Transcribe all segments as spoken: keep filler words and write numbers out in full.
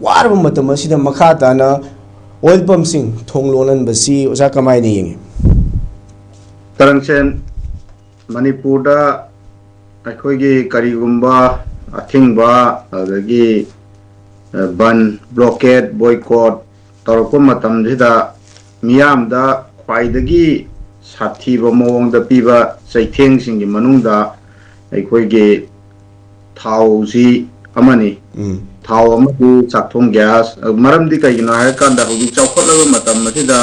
ꯋꯥꯔꯕ ꯃꯇꯝ ꯑꯁꯤꯗ ꯃꯈꯥ ꯇꯥꯅ ꯑꯣꯏꯜ ꯄꯝꯁꯤꯡ ꯊꯣꯡ ꯂꯣꯟꯍꯟꯕꯁꯤ ꯑꯣꯖꯥ ꯀꯃꯥꯏꯅ ꯌꯦꯡꯉꯤ? ꯇꯔꯪꯁꯦꯟ, ꯃꯅꯤꯄꯨꯔꯗ ꯑꯩꯈꯣꯏꯒꯤ ꯀꯔꯤꯒꯨꯝꯕ ꯑꯊꯤꯡꯕ, ꯑꯗꯒꯤ ꯕꯟ, ꯕ꯭ꯂꯣꯀꯦꯠ, ꯕꯣꯏꯀꯣꯠ ꯇꯧꯔꯛꯄ ꯃꯇꯝꯁꯤꯗ ꯃꯤꯌꯥꯝꯗ ꯈ꯭ꯋꯥꯏꯗꯒꯤ ꯁꯥꯊꯤꯕ ꯃꯑꯣꯡꯗ ꯄꯤꯕ ꯆꯩꯊꯦꯡꯁꯤꯡꯒꯤ ꯃꯅꯨꯡꯗ ꯑꯩꯈꯣꯏꯒꯤ ꯊꯥꯎꯁꯤ ꯑꯃꯅꯤ꯫ ꯎꯝ꯫ ꯊꯥꯎ ꯑꯃꯗꯤ ꯆꯥꯛꯊꯣꯡ ꯒ꯭ꯌꯥꯁ꯫ ꯃꯔꯝꯗꯤ ꯀꯩꯒꯤꯅꯣ ꯍꯥꯏꯔꯀꯥꯟꯗ, ꯍꯧꯖꯤꯛ ꯆꯥꯎꯈꯠꯂꯕ ꯃꯇꯝ ꯑꯁꯤꯗ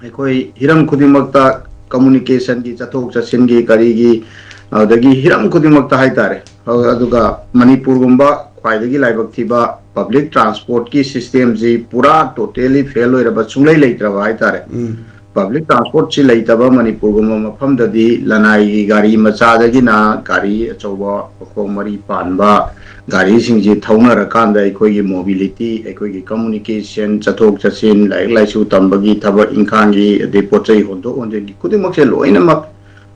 ꯑꯩꯈꯣꯏ ꯍꯤꯔꯝ ꯈꯨꯗꯤꯡꯃꯛꯇ communicationꯒꯤ, ꯆꯠꯊꯣꯛ ꯆꯠꯁꯤꯟꯒꯤ, ꯀꯔꯤꯒꯤ, ꯑꯗꯒꯤ ꯍꯤꯔꯝ ꯈꯨꯗꯤꯡꯃꯛꯇ ꯍꯥꯏꯇꯥꯔꯦ꯫ ꯑꯗꯨꯒ ꯃꯅꯤꯄꯨꯔꯒꯨꯝꯕ ꯈ꯭ꯋꯥꯏꯗꯒꯤ ꯂꯥꯏꯕꯛ ꯊꯤꯕ public transportꯀꯤ systemꯁꯤ ꯄꯨꯔꯥ totally fail ꯑꯣꯏꯔꯕ, ꯁꯨꯡꯂꯩ ꯂꯩꯇ꯭ꯔꯕ ꯍꯥꯏꯇꯥꯔꯦ꯫ ꯎꯝ꯫ Public transportꯁꯤ ꯂꯩꯇꯕ ꯃꯅꯤꯄꯨꯔꯒꯨꯝꯕ ꯃꯐꯝꯗꯗꯤ ꯂꯅꯥꯏꯒꯤ ꯒꯥꯔꯤ ꯃꯆꯥꯗꯒꯤꯅ ꯒꯥꯔꯤ ꯑꯆꯧꯕ ꯃꯈꯣꯡ ꯃꯔꯤ ꯄꯥꯟꯕ ꯒꯥꯔꯤꯁꯤꯡꯁꯤ ꯊꯧꯅꯔꯀꯥꯟꯗ ꯑꯩꯈꯣꯏꯒꯤ mobility, ꯑꯩꯈꯣꯏꯒꯤ communication, ꯆꯠꯊꯣꯛ ꯆꯠꯁꯤꯟ, ꯂꯥꯏꯔꯤꯛ ꯂꯥꯏꯁꯨ ꯇꯝꯕꯒꯤ, ꯊꯕꯛ ꯏꯪꯈꯥꯡꯒꯤ, ꯑꯗꯩ ꯄꯣꯠ ꯆꯩ ꯍꯣꯟꯗꯣꯛ ꯍꯣꯟꯖꯤꯟꯒꯤ ꯈꯨꯗꯤꯡꯃꯛꯁꯦ ꯂꯣꯏꯅꯃꯛ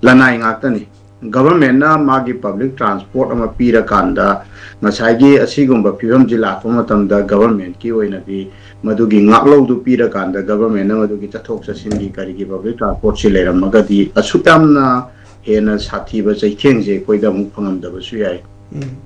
ꯂꯅꯥꯏ ꯉꯥꯛꯇꯅꯤ꯫ Governmentꯅ ꯃꯥꯒꯤ public transport ꯑꯃ ꯄꯤꯔꯀꯥꯟꯗ ꯉꯁꯥꯏꯒꯤ ꯑꯁꯤꯒꯨꯝꯕ ꯐꯤꯕꯝꯁꯤ ꯂꯥꯛꯄ ꯃꯇꯝꯗ governmentꯀꯤ ꯑꯣꯏꯅꯗꯤ ꯃꯗꯨꯒꯤ ꯉꯥꯛꯂꯧꯗꯨ ꯄꯤꯔꯀꯥꯟꯗ governmentꯅ ꯃꯗꯨꯒꯤ ꯆꯠꯊꯣꯛ ꯆꯠꯁꯤꯟꯒꯤ ꯀꯔꯤꯒꯤ public transportꯁꯤ ꯂꯩꯔꯝꯃꯒꯗꯤ ꯑꯁꯨꯛ ꯌꯥꯝꯅ ꯍꯦꯟꯅ ꯁꯥꯊꯤꯕ ꯆꯩꯊꯦꯡꯁꯦ ꯑꯩꯈꯣꯏꯗ ꯑꯃꯨꯛ ꯐꯪꯉꯝꯗꯕꯁꯨ ꯌꯥꯏ꯫ ꯎꯝ꯫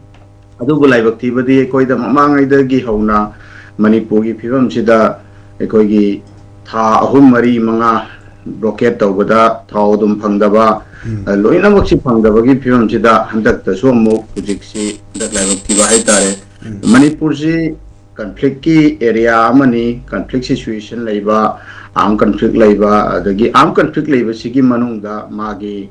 ꯑꯗꯨꯕꯨ ꯂꯥꯏꯕꯛ ꯊꯤꯕꯗꯤ ꯑꯩꯈꯣꯏꯗ ꯃꯃꯥꯡꯉꯩꯗꯒꯤ ꯍꯧꯅ ꯃꯅꯤꯄꯨꯔꯒꯤ ꯐꯤꯕꯝꯁꯤꯗ ꯑꯩꯈꯣꯏꯒꯤ ꯊꯥ ꯑꯍꯨꯝ, ꯃꯔꯤ, ꯃꯉꯥ blockade ꯇꯧꯕꯗ ꯊꯥꯎ ꯑꯗꯨꯝ ꯐꯪꯗꯕ, ꯎꯝ꯫ ꯑ, ꯂꯣꯏꯅꯃꯛꯁꯤ ꯐꯪꯗꯕꯒꯤ ꯐꯤꯕꯝꯁꯤꯗ ꯍꯟꯗꯛꯇꯁꯨ ꯑꯃꯨꯛ ꯍꯧꯖꯤꯛꯁꯤ ꯍꯟꯗꯛ ꯂꯥꯏꯕꯛ ꯊꯤꯕ ꯍꯥꯏꯇꯥꯔꯦ꯫ ꯎꯝ꯫ ꯃꯅꯤꯄꯨꯔꯁꯤ conflictꯀꯤ area ꯑꯃꯅꯤ, conflict situation ꯂꯩꯕ, armed conflict ꯂꯩꯕ, ꯑꯗꯒꯤ armed conflict ꯂꯩꯕꯁꯤꯒꯤ ꯃꯅꯨꯡꯗ ꯃꯥꯒꯤ,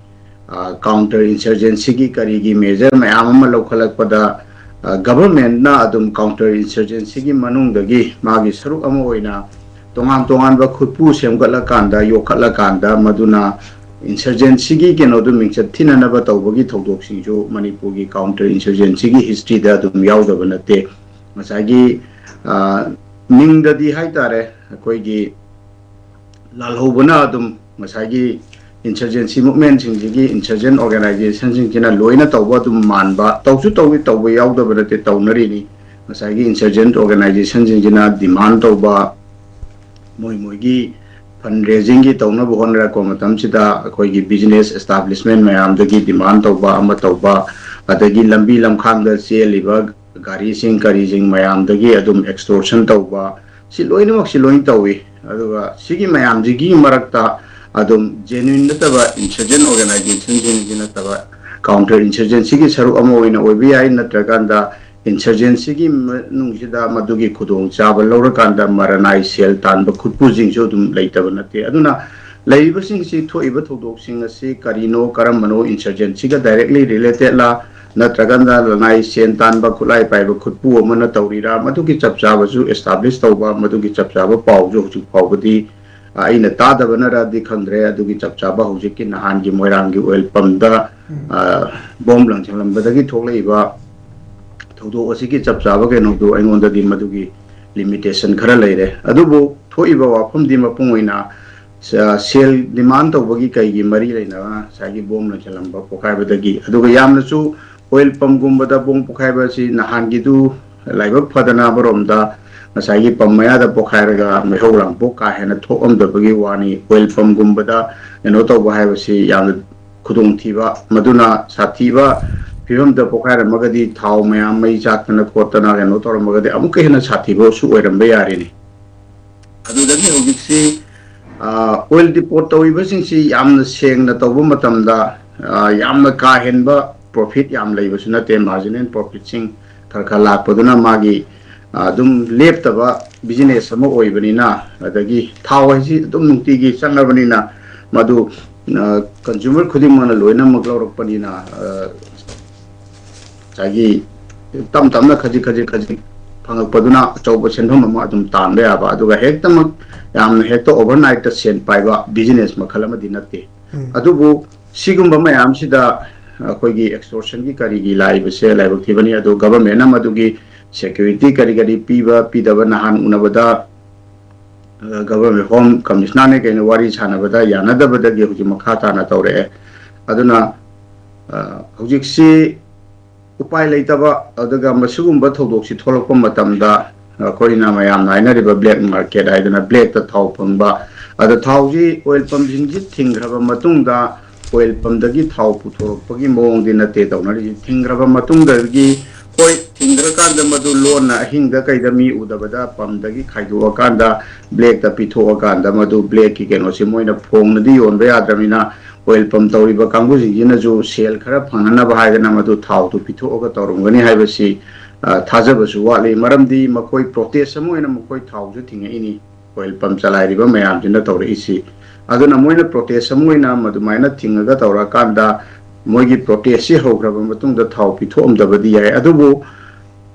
ꯑ, counter insurgencyꯒꯤ ꯀꯔꯤꯒꯤ measure ꯃꯌꯥꯝ ꯑꯃ ꯂꯧꯈꯠꯂꯛꯄꯗ, ꯑ, governmentꯅ ꯑꯗꯨꯝ counter insurgencyꯒꯤ ꯃꯅꯨꯡꯗꯒꯤ ꯃꯥꯒꯤ ꯁꯔꯨꯛ ꯑꯃ ꯑꯣꯏꯅ ꯇꯣꯉꯥꯟ ꯇꯣꯉꯥꯟꯕ ꯈꯨꯠꯄꯨ ꯁꯦꯝꯒꯠꯂꯀꯥꯟꯗ, ꯌꯣꯛꯈꯠꯂꯀꯥꯟꯗ, ꯃꯗꯨꯅ insurgencyꯒꯤ ꯀꯩꯅꯣꯗꯨ ꯃꯤꯡꯆꯠ ꯊꯤꯅꯅꯕ ꯇꯧꯕꯒꯤ ꯊꯧꯗꯣꯛꯁꯤꯡꯁꯨ ꯃꯅꯤꯄꯨꯔꯒꯤ counter insurgencyꯒꯤ historyꯗ ꯑꯗꯨꯝ ꯌꯥꯎꯗꯕ ꯅꯠꯇꯦ꯫ ꯉꯁꯥꯏꯒꯤ, ꯑ, ꯃꯤꯡꯗꯗꯤ ꯍꯥꯏꯇꯥꯔꯦ, ꯑꯩꯈꯣꯏꯒꯤ ꯂꯥꯜꯍꯧꯕꯅ ꯑꯗꯨꯝ ꯉꯁꯥꯏꯒꯤ insurgency movementꯁꯤꯡꯁꯤꯒꯤ insurgent organizationꯁꯤꯡꯁꯤꯅ ꯂꯣꯏꯅ ꯇꯧꯕ ꯑꯗꯨꯝ ꯃꯥꯟꯕ, ꯇꯧꯁꯨ ꯇꯧꯏ, ꯇꯧꯕ ꯌꯥꯎꯗꯕ ꯅꯠꯇꯦ, ꯇꯧꯅꯔꯤꯅꯤ꯫ ꯉꯁꯥꯏꯒꯤ insurgent organizationꯁꯤꯡꯁꯤꯅ demand ꯇꯧꯕ, ꯃꯣꯏ ꯃꯣꯏꯒꯤ fundraisingꯒꯤ ꯇꯧꯅꯕ ꯍꯣꯠꯅꯔꯛꯄ ꯃꯇꯝꯁꯤꯗ ꯑꯩꯈꯣꯏꯒꯤ business establishment ꯃꯌꯥꯝꯗꯒꯤ demand ꯇꯧꯕ, ꯑꯃ ꯇꯧꯕ, ꯑꯗꯒꯤ ꯂꯝꯕꯤ ꯂꯝꯈꯥꯡꯗ ꯆꯦꯜꯂꯤꯕ ꯒꯥꯔꯤꯁꯤꯡ ꯀꯔꯤꯁꯤꯡ ꯃꯌꯥꯝꯗꯒꯤ ꯑꯗꯨꯝ extortion ꯇꯧꯕ, ꯁꯤ ꯂꯣꯏꯅꯃꯛꯁꯤ ꯂꯣꯏ ꯇꯧꯏ꯫ ꯑꯗꯨꯒ ꯁꯤꯒꯤ ꯃꯌꯥꯝꯁꯤꯒꯤ ꯃꯔꯛꯇ ꯑꯗꯨꯝ genuine ꯅꯠꯇꯕ insurgent organizationꯁꯤꯡꯁꯤ ꯅꯠꯇꯕ counter insurgencyꯒꯤ ꯁꯔꯨꯛ ꯑꯃ ꯑꯣꯏꯅ ꯑꯣꯏꯕ ꯌꯥꯏ, ꯅꯠꯇ꯭ꯔꯀꯥꯟꯗ insurgencyꯒꯤ ꯃꯅꯨꯡꯁꯤꯗ ꯃꯗꯨꯒꯤ ꯈꯨꯗꯣꯡꯆꯥꯕ ꯂꯧꯔꯀꯥꯟꯗ ꯃꯔꯅꯥꯏ ꯁꯦꯜ ꯇꯥꯟꯕ ꯈꯨꯠꯄꯨꯁꯤꯡꯁꯨ ꯑꯗꯨꯝ ꯂꯩꯇꯕ ꯅꯠꯇꯦ꯫ ꯑꯗꯨꯅ ꯂꯩꯔꯤꯕꯁꯤꯡꯁꯤ, ꯊꯣꯛꯏꯕ ꯊꯧꯗꯣꯛꯁꯤꯡ ꯑꯁꯤ ꯀꯔꯤꯅꯣ, ꯀꯔꯝꯕꯅꯣ, insurgencyꯒ directly relatedꯂꯥ, ꯅꯠꯇ꯭ꯔꯒꯅ ꯂꯅꯥꯏ ꯁꯦꯟ ꯇꯥꯟꯕ ꯈꯨꯠꯂꯥꯏ ꯄꯥꯏꯕ ꯈꯨꯠꯄꯨ ꯑꯃꯅ ꯇꯧꯔꯤꯔꯥ, ꯃꯗꯨꯒꯤ ꯆꯞ ꯆꯥꯕꯁꯨ establish ꯇꯧꯕ, ꯃꯗꯨꯒꯤ ꯆꯞ ꯆꯥꯕ ꯄꯥꯎꯁꯨ ꯍꯧꯖꯤꯛ ꯐꯥꯎꯕꯗꯤ, ꯑ, ꯑꯩꯅ ꯇꯥꯗꯕꯅꯔꯗꯤ ꯈꯪꯗ꯭ꯔꯦ꯫ ꯑꯗꯨꯒꯤ ꯆꯞ ꯆꯥꯕ ꯍꯧꯖꯤꯛꯀꯤ ꯅꯍꯥꯟꯒꯤ ꯃꯣꯏꯔꯥꯡꯒꯤ oil pumpꯇ, ꯎꯝ꯫ ꯑ, bomb ꯂꯪꯁꯤꯜꯂꯝꯕꯗꯒꯤ ꯊꯣꯛꯂꯛꯏꯕ ꯊꯧꯗꯣꯛ ꯑꯁꯤꯒꯤ ꯆꯞ ꯆꯥꯕ ꯀꯩꯅꯣꯗꯨ ꯑꯩꯉꯣꯟꯗꯗꯤ ꯃꯗꯨꯒꯤ limitation ꯈꯔ ꯂꯩꯔꯦ꯫ ꯑꯗꯨꯕꯨ ꯊꯣꯛꯏꯕ ꯋꯥꯐꯝꯗꯤ ꯃꯄꯨꯡ ꯑꯣꯏꯅ ꯁ-, ꯁꯦꯜ demand ꯇꯧꯕꯒꯤ ꯀꯩꯒꯤ ꯃꯔꯤ ꯂꯩꯅꯕ ꯉꯁꯥꯏꯒꯤ bomb ꯂꯪꯁꯤꯜꯂꯝꯕ, ꯄꯣꯈꯥꯏꯕꯗꯒꯤ꯫ ꯑꯗꯨꯒ ꯌꯥꯝꯅꯁꯨ oil pumpꯒꯨꯝꯕꯗ bomb ꯄꯣꯈꯥꯏꯕ ꯑꯁꯤ ꯅꯍꯥꯟꯒꯤꯗꯨ ꯂꯥꯏꯕꯛ ꯐꯗꯅ ꯑꯃꯔꯣꯝꯗ ꯉꯁꯥꯏꯒꯤ pump ꯃꯌꯥꯗ ꯄꯣꯈꯥꯏꯔꯒ ꯃꯩꯍꯧ ꯂꯥꯡꯄꯣꯛ ꯀꯥ ꯍꯦꯟꯅ ꯊꯣꯛꯑꯝꯗꯕꯒꯤ ꯋꯥꯅꯤ꯫ Oil pumpꯒꯨꯝꯕꯗ ꯀꯩꯅꯣ ꯇꯧꯕ ꯍꯥꯏꯕꯁꯤ ꯌꯥꯝꯅ ꯈꯨꯗꯣꯡꯊꯤꯕ, ꯃꯗꯨꯅ ꯁꯥꯊꯤꯕ ꯐꯤꯕꯝꯗ ꯄꯣꯈꯥꯏꯔꯝꯃꯒꯗꯤ ꯊꯥꯎ ꯃꯌꯥꯝ ꯃꯩ ꯆꯥꯛꯇꯅ ꯈꯣꯠꯇꯅ ꯀꯩꯅꯣ ꯇꯧꯔꯝꯃꯒꯗꯤ ꯑꯃꯨꯛꯀ ꯍꯦꯟꯅ ꯁꯥꯊꯤꯕꯁꯨ ꯑꯣꯏꯔꯝꯕ ꯌꯥꯔꯤꯅꯤ꯫ ꯑꯗꯨꯗꯒꯤ ꯍꯧꯖꯤꯛꯁꯤ, ꯑ, oil depot ꯇꯧꯔꯤꯕꯁꯤꯡꯁꯤ ꯌꯥꯝꯅ ꯁꯦꯡꯅ ꯇꯧꯕ ꯃꯇꯝꯗ, ꯑ, ꯌꯥꯝꯅ ꯀꯥ ꯍꯦꯟꯕ profit ꯌꯥꯝ ꯂꯩꯕꯁꯨ ꯅꯠꯇꯦ꯫ Marginal profitꯁꯤꯡ ꯈꯔ ꯈꯔ ꯂꯥꯛꯄꯗꯨꯅ ꯃꯥꯒꯤ, ꯑ, ꯑꯗꯨꯝ ꯂꯦꯞꯇꯕ business ꯑꯃ ꯑꯣꯏꯕꯅꯤꯅ, ꯑꯗꯒꯤ ꯊꯥꯎ ꯍꯥꯏꯁꯤ ꯑꯗꯨꯝ ꯅꯨꯡꯇꯤꯒꯤ ꯆꯪꯉꯕꯅꯤꯅ, ꯃꯗꯨ, ꯑ, consumer ꯈꯨꯗꯤꯡꯃꯛꯅ ꯂꯣꯏꯅꯃꯛ ꯂꯧꯔꯛꯄꯅꯤꯅ, ꯑ, ꯉꯁꯥꯏꯒꯤ ꯇꯞ ꯇꯞꯅ ꯈꯖꯤꯛ ꯈꯖꯤꯛ ꯈꯖꯤꯛ ꯐꯪꯉꯛꯄꯗꯨꯅ ꯑꯆꯧꯕ ꯁꯦꯟꯐꯝ ꯑꯃ ꯑꯗꯨꯝ ꯇꯥꯟꯕ ꯌꯥꯕ, ꯑꯗꯨꯒ ꯍꯦꯛꯇꯃꯛ ꯌꯥꯝꯅ ꯍꯦꯛꯇ overnight ꯁꯦꯟ ꯄꯥꯏꯕ business ꯃꯈꯜ ꯑꯃꯗꯤ ꯅꯠꯇꯦ꯫ ꯎꯝ꯫ ꯑꯗꯨꯕꯨ ꯁꯤꯒꯨꯝꯕ ꯃꯌꯥꯝꯁꯤꯗ ꯑꯩꯈꯣꯏꯒꯤ extortionꯒꯤ ꯀꯔꯤꯒꯤ ꯂꯥꯛꯏꯕꯁꯦ ꯂꯥꯏꯕꯛ ꯊꯤꯕꯅꯤ꯫ ꯑꯗꯨ governmentꯅ ꯃꯗꯨꯒꯤ security ꯀꯔꯤ ꯀꯔꯤ ꯄꯤꯕ ꯄꯤꯗꯕ ꯅꯍꯥꯟ ꯎꯅꯕꯗ, ꯑ, Government Home Commissionerꯅꯦ ꯀꯩꯅꯣ ꯋꯥꯔꯤ ꯁꯥꯟꯅꯕꯗ ꯌꯥꯅꯗꯕꯗꯒꯤ ꯍꯧꯖꯤꯛ ꯃꯈꯥ ꯇꯥꯅ ꯇꯧꯔꯛꯑꯦ꯫ ꯑꯗꯨꯅ, ꯑ, ꯍꯧꯖꯤꯛꯁꯤ ꯎꯄꯥꯏ ꯂꯩꯇꯕ, ꯑꯗꯨꯒ ꯃꯁꯤꯒꯨꯝꯕ ꯊꯧꯗꯣꯛꯁꯤ ꯊꯣꯛꯂꯛꯄ ꯃꯇꯝꯗ ꯑꯩꯈꯣꯏꯅ ꯃꯌꯥꯝꯅ ꯍꯥꯏꯅꯔꯤꯕ black market ꯍꯥꯏꯗꯅ blackꯇ ꯊꯥꯎ ꯐꯪꯕ, ꯑꯗ ꯊꯥꯎꯁꯤ oil pumpꯁꯤꯡꯁꯤ ꯊꯤꯡꯈ꯭ꯔꯕ ꯃꯇꯨꯡꯗ oil pumpꯗꯒꯤ ꯊꯥꯎ ꯄꯨꯊꯣꯔꯛꯄꯒꯤ ꯃꯑꯣꯡꯗꯤ ꯅꯠꯇꯦ ꯇꯧꯅꯔꯤꯁꯤ꯫ ꯊꯤꯡꯈ꯭ꯔꯕ ꯃꯇꯨꯡꯗꯒꯤ, ꯍꯣꯏ, ꯊꯤꯡꯈ꯭ꯔꯀꯥꯟꯗ ꯃꯗꯨ ꯂꯣꯟꯅ ꯑꯍꯤꯡꯗ ꯀꯩꯗ ꯃꯤ ꯎꯗꯕꯗ pumpꯗꯒꯤ ꯈꯥꯏꯗꯣꯛꯑꯀꯥꯟꯗ blackꯇ ꯄꯤꯊꯣꯛꯑꯀꯥꯟꯗ ꯃꯗꯨ blackꯀꯤ ꯀꯩꯅꯣꯁꯤ ꯃꯣꯏꯅ ꯐꯣꯡꯅꯗꯤ ꯌꯣꯟꯕ ꯌꯥꯗ꯭ꯔꯕꯅꯤꯅ oil pump ꯇꯧꯔꯤꯕ ꯀꯥꯡꯕꯨꯁꯤꯡꯁꯤꯅꯁꯨ sale ꯈꯔ ꯐꯪꯅꯅꯕ ꯍꯥꯏꯗꯅ ꯃꯗꯨ ꯊꯥꯎꯗꯨ ꯄꯤꯊꯣꯛꯑꯒ ꯇꯧꯔꯝꯒꯅꯤ ꯍꯥꯏꯕꯁꯤ, ꯑ, ꯊꯥꯖꯕꯁꯨ ꯋꯥꯠꯂꯤ꯫ ꯃꯔꯝꯗꯤ ꯃꯈꯣꯏ protest ꯑꯃ ꯑꯣꯏꯅ ꯃꯈꯣꯏ ꯊꯥꯎꯁꯨ ꯊꯤꯡꯉꯛꯏꯅꯤ, oil pump ꯆꯂꯥꯏꯔꯤꯕ ꯃꯌꯥꯝꯁꯤꯅ ꯇꯧꯔꯛꯏꯁꯤ꯫ ꯑꯗꯨꯅ ꯃꯣꯏꯅ protest ꯑꯃ ꯑꯣꯏꯅ ꯃꯗꯨꯃꯥꯏꯅ ꯊꯤꯡꯉꯒ ꯇꯧꯔꯛꯑꯀꯥꯟꯗ ꯃꯣꯏꯒꯤ protestꯁꯤ ꯍꯧꯈ꯭ꯔꯕ ꯃꯇꯨꯡꯗ ꯊꯥꯎ ꯄꯤꯊꯣꯛꯑꯝꯗꯕꯗꯤ ꯌꯥꯏ꯫ ꯑꯗꯨꯕꯨ,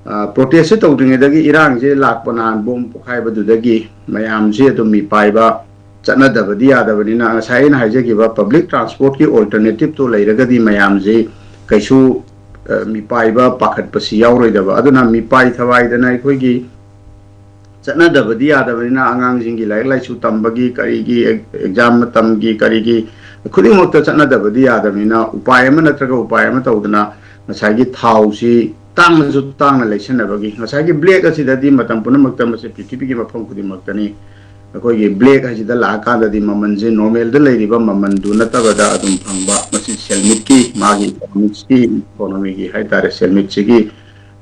ꯑ, protestꯁꯤ ꯇꯧꯗ꯭ꯔꯤꯉꯩꯗꯒꯤ ꯏꯔꯥꯡꯁꯦ ꯂꯥꯛꯄ ꯅꯍꯥꯟ bomb ꯄꯣꯈꯥꯏꯕꯗꯨꯗꯒꯤ ꯃꯌꯥꯝꯁꯤ ꯑꯗꯨꯝ ꯃꯤꯄꯥꯏꯕ ꯆꯠꯅꯗꯕꯗꯤ ꯌꯥꯗꯕꯅꯤꯅ, ꯉꯁꯥꯏ ꯑꯩꯅ ꯍꯥꯏꯖꯈꯤꯕ public transportꯀꯤ alternativeꯇꯣ ꯂꯩꯔꯒꯗꯤ ꯃꯌꯥꯝꯁꯤ ꯀꯩꯁꯨ, ꯑ, ꯃꯤꯄꯥꯏꯕ ꯄꯥꯈꯠꯄꯁꯤ ꯌꯥꯎꯔꯣꯏꯗꯕ꯫ ꯑꯗꯨꯅ ꯃꯤꯄꯥꯏ ꯊꯋꯥꯏꯗꯅ ꯑꯩꯈꯣꯏꯒꯤ ꯆꯠꯅꯗꯕꯗꯤ ꯌꯥꯗꯕꯅꯤꯅ, ꯑꯉꯥꯡꯁꯤꯡꯒꯤ ꯂꯥꯏꯔꯤꯛ ꯂꯥꯏꯁꯨ ꯇꯝꯕꯒꯤ, ꯀꯔꯤꯒꯤ, exam ꯃꯇꯝꯒꯤ, ꯀꯔꯤꯒꯤ, ꯈꯨꯗꯤꯡꯃꯛꯇ ꯆꯠꯅꯗꯕꯗꯤ ꯌꯥꯗꯕꯅꯤꯅ, ꯎꯄꯥꯏ ꯑꯃ ꯅꯠꯇ꯭ꯔꯒ ꯎꯄꯥꯏ ꯑꯃ ꯇꯧꯗꯅ ꯉꯁꯥꯏꯒꯤ ꯊꯥꯎꯁꯤ ꯇꯥꯡꯅꯁꯨ ꯇꯥꯡꯅ ꯂꯩꯁꯟꯅꯕꯒꯤ, ꯉꯁꯥꯏꯒꯤ black ꯑꯁꯤꯗꯗꯤ ꯃꯇꯝ ꯄꯨꯝꯅꯃꯛꯇ ꯃꯁꯤ ꯄ꯭ꯔꯤꯊꯤꯕꯤꯒꯤ ꯃꯐꯝ ꯈꯨꯗꯤꯡꯃꯛꯇꯅꯤ꯫ ꯑꯩꯈꯣꯏꯒꯤ black ꯍꯥꯏꯁꯤꯗ ꯂꯥꯛꯑꯀꯥꯟꯗꯗꯤ ꯃꯃꯜꯁꯦ normalꯗ ꯂꯩꯔꯤꯕ ꯃꯃꯜꯗꯨ ꯅꯠꯇꯕꯗ ꯑꯗꯨꯝ ꯐꯪꯕ, ꯃꯁꯤ ꯁꯦꯟꯃꯤꯠꯀꯤ, ꯃꯥꯒꯤ economicsꯀꯤ, economyꯒꯤ ꯍꯥꯏꯇꯥꯔꯦ, ꯁꯦꯟꯃꯤꯠꯁꯤꯒꯤ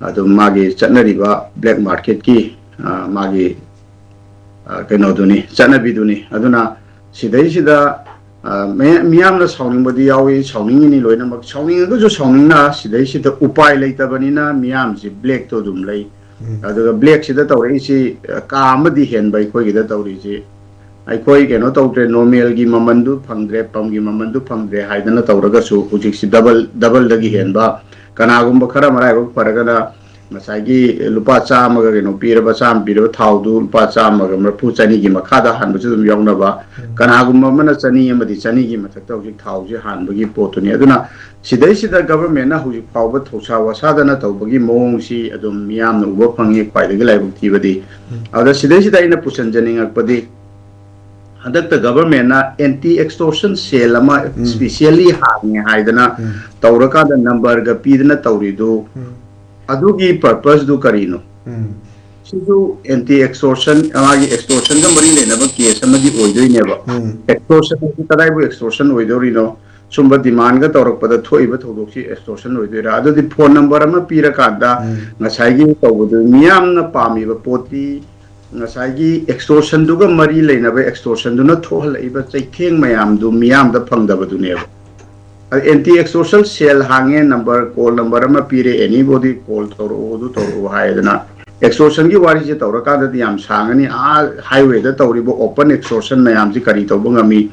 ꯑꯗꯨꯝ ꯃꯥꯒꯤ ꯆꯠꯅꯔꯤꯕ black marketꯀꯤ, ꯑ, ꯃꯥꯒꯤ, ꯑ, ꯀꯩꯅꯣꯗꯨꯅꯤ, ꯆꯠꯅꯕꯤꯗꯨꯅꯤ꯫ ꯑꯗꯨꯅ ꯁꯤꯗꯩꯁꯤꯗ, ꯑ, ꯃꯌꯥ-, ꯃꯤꯌꯥꯝꯅ ꯁꯥꯎꯅꯤꯡꯕꯗꯤ ꯌꯥꯎꯏ, ꯁꯥꯎꯅꯤꯡꯉꯤꯅꯤ ꯂꯣꯏꯅꯃꯛ, ꯁꯥꯎꯅꯤꯡꯉꯒꯁꯨ ꯁꯥꯎꯅꯤꯡꯅ ꯁꯤꯗꯩꯁꯤꯗ ꯎꯄꯥꯏ ꯂꯩꯇꯕꯅꯤꯅ ꯃꯤꯌꯥꯝꯁꯤ blackꯇꯣ ꯑꯗꯨꯝ ꯂꯩ꯫ ꯎꯝ꯫ ꯑꯗꯨꯒ blackꯁꯤꯗ ꯇꯧꯔꯛꯏꯁꯤ, ꯑ, ꯀꯥ ꯑꯃꯗꯤ ꯍꯦꯟꯕ ꯑꯩꯈꯣꯏꯒꯤꯗ ꯇꯧꯔꯤꯁꯤ꯫ ꯑꯩꯈꯣꯏ ꯀꯩꯅꯣ ꯇꯧꯗ꯭ꯔꯦ, normalꯒꯤ ꯃꯃꯟꯗꯨ ꯐꯪꯗ꯭ꯔꯦ, pumpꯀꯤ ꯃꯃꯟꯗꯨ ꯐꯪꯗ꯭ꯔꯦ ꯍꯥꯏꯗꯅ ꯇꯧꯔꯒꯁꯨ ꯍꯧꯖꯤꯛꯁꯤ double, doubleꯗꯒꯤ ꯎꯝ꯫ ꯍꯦꯟꯕ, ꯀꯅꯥꯒꯨꯝꯕ ꯈꯔ ꯃꯔꯥꯏꯕꯛ ꯐꯔꯒꯅ ꯉꯁꯥꯏꯒꯤ ꯂꯨꯄꯥ ꯆꯥꯝꯃꯒ ꯀꯩꯅꯣ ꯄꯤꯔꯕ, ꯆꯥꯝꯃ ꯄꯤꯔꯕ ꯊꯥꯎꯗꯨ ꯂꯨꯄꯥ ꯆꯥꯝꯃꯒ ꯃꯔꯤꯐꯨ, ꯆꯅꯤꯒꯤ ꯃꯈꯥꯗ ꯍꯥꯟꯕꯁꯨ ꯑꯗꯨꯝ ꯌꯥꯎꯅꯕ, ꯎꯝ꯫ ꯀꯅꯥꯒꯨꯝꯕ ꯑꯃꯅ ꯆꯅꯤ ꯑꯃꯗꯤ ꯆꯅꯤꯒꯤ ꯃꯊꯛꯇ ꯍꯧꯖꯤꯛ ꯊꯥꯎꯁꯤ ꯍꯥꯟꯕꯒꯤ ꯄꯣꯠꯇꯨꯅꯤ꯫ ꯑꯗꯨꯅ ꯁꯤꯗꯩꯁꯤꯗ governmentꯅ ꯍꯧꯖꯤꯛ ꯐꯥꯎꯕ ꯊꯧꯁꯥ ꯋꯥꯁꯥꯗꯅ ꯇꯧꯕꯒꯤ ꯃꯑꯣꯡꯁꯤ ꯑꯗꯨꯝ ꯃꯤꯌꯥꯝꯅ ꯎꯕ ꯐꯪꯉꯤ, ꯈ꯭ꯋꯥꯏꯗꯒꯤ ꯂꯥꯏꯕꯛ ꯊꯤꯕꯗꯤ꯫ ꯎꯝ꯫ ꯑꯗ ꯁꯤꯗꯩꯁꯤꯗ ꯑꯩꯅ ꯄꯨꯁꯟꯖꯅꯤꯡꯉꯛꯄꯗꯤ, ꯍꯟꯗꯛꯇ ꯒꯚꯔꯟꯃꯦꯟꯅ ꯑꯦꯟꯇꯤ ꯑꯦꯛꯁꯇꯣꯔꯁꯟ ꯁꯦꯜ ꯑꯃ ꯎꯝ. ꯏꯁꯄꯤꯁꯤꯌꯦꯜꯂꯤ ꯍꯥꯡꯉꯦ ꯍꯥꯏꯗꯅ ꯎꯝ. ꯇꯧꯔꯀꯥꯟꯗ ꯅꯝꯕꯔꯒ ꯄꯤꯗꯅ ꯇꯧꯔꯤꯗꯨ, ꯎꯝ. ꯑꯗꯨꯒꯤ ꯄꯔꯄꯁꯇꯨ ꯀꯔꯤꯅꯣ? ꯎꯝ. ꯁꯤꯁꯨ ꯑꯦꯟꯇꯤ ꯑꯦꯛꯁꯇꯣꯔꯁꯟ, ꯃꯥꯒꯤ ꯑꯦꯛꯁꯇꯣꯔꯁꯟꯒ ꯃꯔꯤ ꯂꯩꯅꯕ ꯀꯦꯁ ꯑꯃꯗꯤ ꯑꯣꯏꯗꯣꯏꯅꯦꯕ꯫ ꯎꯝ. ꯑꯦꯛꯁꯇꯣꯔꯁꯟ ꯍꯥꯏꯁꯤ ꯀꯗꯥꯏꯕꯨ ꯑꯦꯛꯁꯇꯣꯔꯁꯟ ꯑꯣꯏꯗꯧꯔꯤꯅꯣ? ꯁꯨꯝꯕ ꯗꯤꯃꯥꯟꯒ ꯇꯧꯔꯛꯄꯗ ꯊꯣꯛꯏꯕ ꯊꯧꯗꯣꯛꯁꯤ ꯑꯦꯛꯁꯇꯣꯔꯁꯟ ꯑꯣꯏꯗꯣꯏꯔꯥ? ꯑꯗꯨꯗꯤ ꯐꯣꯟ ꯅꯝꯕꯔ ꯑꯃ ꯄꯤꯔꯀꯥꯟꯗ ꯎꯝ. ꯉꯁꯥꯏꯒꯤ ꯇꯧꯕꯗꯨ, ꯃꯤꯌꯥꯝꯅ ꯄꯥꯝꯃꯤꯕ ꯄꯣꯠꯇꯤ ꯉꯁꯥꯏꯒꯤ ꯑꯦꯛꯁꯇꯣꯔꯁꯟꯗꯨꯒ ꯃꯔꯤ ꯂꯩꯅꯕ ꯑꯦꯛꯁꯇꯣꯔꯁꯟꯗꯨꯅ ꯊꯣꯛꯍꯜꯂꯛꯏꯕ ꯆꯩꯊꯦꯡ ꯃꯌꯥꯝꯗꯨ ꯃꯤꯌꯥꯝꯗ ꯐꯪꯗꯕꯗꯨꯅꯦꯕ꯫ ꯑꯦꯟꯇꯤ ꯑꯦꯛꯁꯇꯣꯔꯁꯟ ꯁꯦꯜ ꯍꯥꯡꯉꯦ, ꯅꯝꯕꯔ, ꯀꯣꯜ ꯅꯝꯕꯔ ꯑꯃ ꯄꯤꯔꯦ, ꯑꯦꯅꯤꯕꯣꯗꯤ ꯀꯣꯜ ꯇꯧꯔꯛꯎ, ꯑꯗꯨ ꯇꯧꯔꯛꯎ ꯍꯥꯏꯗꯅ꯫ ꯑꯦꯛꯁꯇꯣꯔꯁꯟꯒꯤ ꯋꯥꯔꯤꯁꯦ ꯇꯧꯔꯀꯥꯟꯗꯗꯤ ꯌꯥꯝ ꯁꯥꯡꯉꯅꯤ꯫ ꯑꯥ ꯍꯥꯏꯋꯦꯗ ꯇꯧꯔꯤꯕ ꯑꯣꯄꯟ ꯑꯦꯛꯁꯇꯣꯔꯁꯟ ꯃꯌꯥꯝꯁꯤ ꯀꯔꯤ ꯇꯧꯕ ꯉꯝꯃꯤ?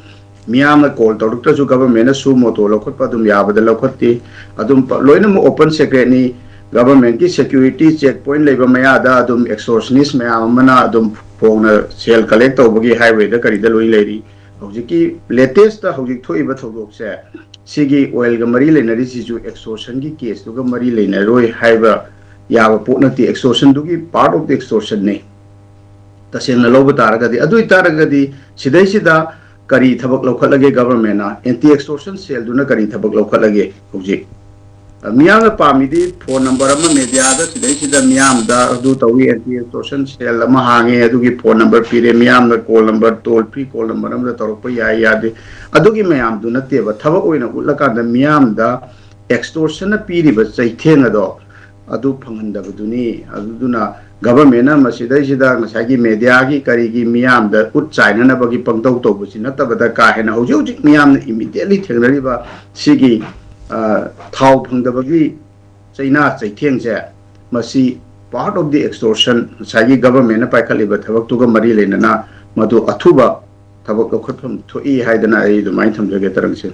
ꯃꯤꯌꯥꯝꯅ ꯀꯣꯜ ꯇꯧꯔꯛꯇ꯭ꯔꯁꯨ ꯒꯚꯔꯟꯃꯦꯟꯅ ꯁꯨ ꯃꯣꯇꯣ ꯂꯧꯈꯠꯄ ꯑꯗꯨꯝ ꯌꯥꯕꯗ ꯂꯧꯈꯠꯇꯦ꯫ ꯑꯗꯨꯝ ꯄ-, ꯂꯣꯏꯅꯃꯛ ꯑꯣꯄꯟ ꯁꯦꯀ꯭ꯔꯦꯠꯅꯤ꯫ ꯒꯚꯔꯟꯃꯦꯟꯠꯀꯤ ꯁꯦꯀ꯭ꯌꯨꯔꯤꯇꯤ ꯆꯦꯛ ꯄꯣꯏꯟꯠ ꯂꯩꯕ ꯃꯌꯥꯗ ꯑꯗꯨꯝ ꯑꯦꯛꯁꯇꯣꯔꯁꯅꯤꯁ ꯃꯌꯥꯝ ꯑꯃꯅ ꯑꯗꯨꯝ ꯐꯣꯡꯅ ꯁꯦꯜ ꯀꯂꯦꯛ ꯇꯧꯕꯒꯤ ꯍꯥꯏꯋꯦꯗ ꯀꯔꯤꯗ ꯂꯣꯏ ꯂꯩꯔꯤ꯫ ꯍꯧꯖꯤꯛꯀꯤ ꯂꯦꯇꯦꯁꯇ ꯍꯧꯖꯤꯛ ꯊꯣꯛꯏꯕ ꯊꯧꯗꯣꯛꯁꯦ, ꯁꯤꯒꯤ ꯑꯣꯏꯜꯒ ꯃꯔꯤ ꯂꯩꯅꯔꯤꯁꯤꯁꯨ ꯑꯦꯛꯁꯇꯣꯔꯁꯟꯒꯤ ꯀꯦꯁꯇꯨꯒ ꯃꯔꯤ ꯂꯩꯅꯔꯣꯏ ꯍꯥꯏꯕ ꯌꯥꯕ ꯄꯣꯠ ꯅꯠꯇꯦ꯫ ꯑꯦꯛꯁꯇꯣꯔꯁꯟꯗꯨꯒꯤ ꯄꯥꯔꯠ ꯑꯣꯐ ꯗ ꯑꯦꯛꯁꯇꯣꯔꯁꯟꯅꯤ꯫ ꯇꯁꯦꯡꯅ ꯂꯧꯕ ꯇꯥꯔꯒꯗꯤ, ꯑꯗꯨ ꯑꯣꯏꯇꯥꯔꯒꯗꯤ ꯁꯤꯗꯩꯁꯤꯗ ꯀꯔꯤ ꯊꯕꯛ ꯂꯧꯈꯠꯂꯒꯦ ꯒꯚꯔꯟꯃꯦꯟꯠꯅ? ꯑꯦꯟꯇꯤ ꯑꯦꯛꯁꯇꯣꯔꯁꯟ ꯁꯦꯜꯗꯨꯅ ꯀꯔꯤ ꯊꯕꯛ ꯂꯧꯈꯠꯂꯒꯦ ꯍꯧꯖꯤꯛ? ꯑ, ꯃꯤꯌꯥꯝꯅ ꯄꯥꯝꯃꯤꯗꯤ ꯐꯣꯟ ꯅꯝꯕꯔ ꯑꯃ ꯃꯦꯗꯤꯌꯥꯗ ꯁꯤꯗꯩꯁꯤꯗ ꯃꯤꯌꯥꯝꯗ ꯑꯗꯨ ꯇꯧꯏ, ꯑꯦꯟꯇꯤ ꯑꯦꯛꯁꯇꯣꯔꯁꯟ ꯁꯦꯜ ꯑꯃ ꯍꯥꯡꯉꯦ, ꯑꯗꯨꯒꯤ ꯐꯣꯟ ꯅꯝꯕꯔ ꯄꯤꯔꯦ, ꯃꯤꯌꯥꯝꯅ call number, toll free call number ꯑꯃꯗ ꯇꯧꯔꯛꯄ ꯌꯥꯏ ꯌꯥꯗꯦ, ꯑꯗꯨꯒꯤ ꯃꯌꯥꯝꯗꯨ ꯅꯠꯇꯦꯕ꯫ ꯊꯕꯛ ꯑꯣꯏꯅ ꯎꯠꯂꯀꯥꯟꯗ ꯃꯤꯌꯥꯝꯗ ꯑꯦꯛꯁꯇꯣꯔꯁꯟꯅ ꯄꯤꯔꯤꯕ ꯆꯩꯊꯦꯡ ꯑꯗꯣ ꯑꯗꯨ ꯐꯪꯍꯟꯗꯕꯗꯨꯅꯤ꯫ ꯑꯗꯨꯅ ꯒꯚꯔꯟꯃꯦꯟꯠꯅ ꯃꯁꯤꯗꯩꯁꯤꯗ ꯉꯁꯥꯏꯒꯤ ꯃꯦꯗꯤꯌꯥꯒꯤ ꯀꯔꯤꯒꯤ ꯃꯤꯌꯥꯝꯗ ꯎꯠ ꯆꯥꯏꯅꯅꯕꯒꯤ ꯄꯪꯇꯧ ꯇꯧꯕꯁꯤ ꯅꯠꯇꯕꯗ, ꯀꯥ ꯍꯦꯟꯅ ꯍꯧꯖꯤꯛ ꯍꯧꯖꯤꯛ ꯃꯤꯌꯥꯝꯅ ꯏꯃꯤꯗꯤꯌꯦꯠꯂꯤ ꯊꯦꯡꯅꯔꯤꯕ ꯁꯤꯒꯤ, ꯑ, ꯊꯥꯎ ꯐꯪꯗꯕꯒꯤ ꯆꯩꯅꯥ ꯆꯩꯊꯦꯡꯁꯦ, ꯃꯁꯤ ꯄꯥꯔꯠ ꯑꯣꯐ ꯗꯤ ꯑꯦꯛꯁꯇꯣꯔꯁꯟ, ꯉꯁꯥꯏꯒꯤ ꯒꯚꯔꯟꯃꯦꯟꯠꯅ ꯄꯥꯏꯈꯠꯂꯤꯕ ꯊꯕꯛꯇꯨꯒ ꯃꯔꯤ ꯂꯩꯅꯅ ꯃꯗꯨ ꯑꯊꯨꯕ ꯊꯕꯛ ꯂꯧꯈꯠꯐꯝ ꯊꯣꯛꯏ ꯍꯥꯏꯗꯅ ꯑꯩ ꯑꯗꯨꯃꯥꯏꯅ ꯊꯝꯖꯒꯦ, ꯇꯔꯪꯁꯦ꯫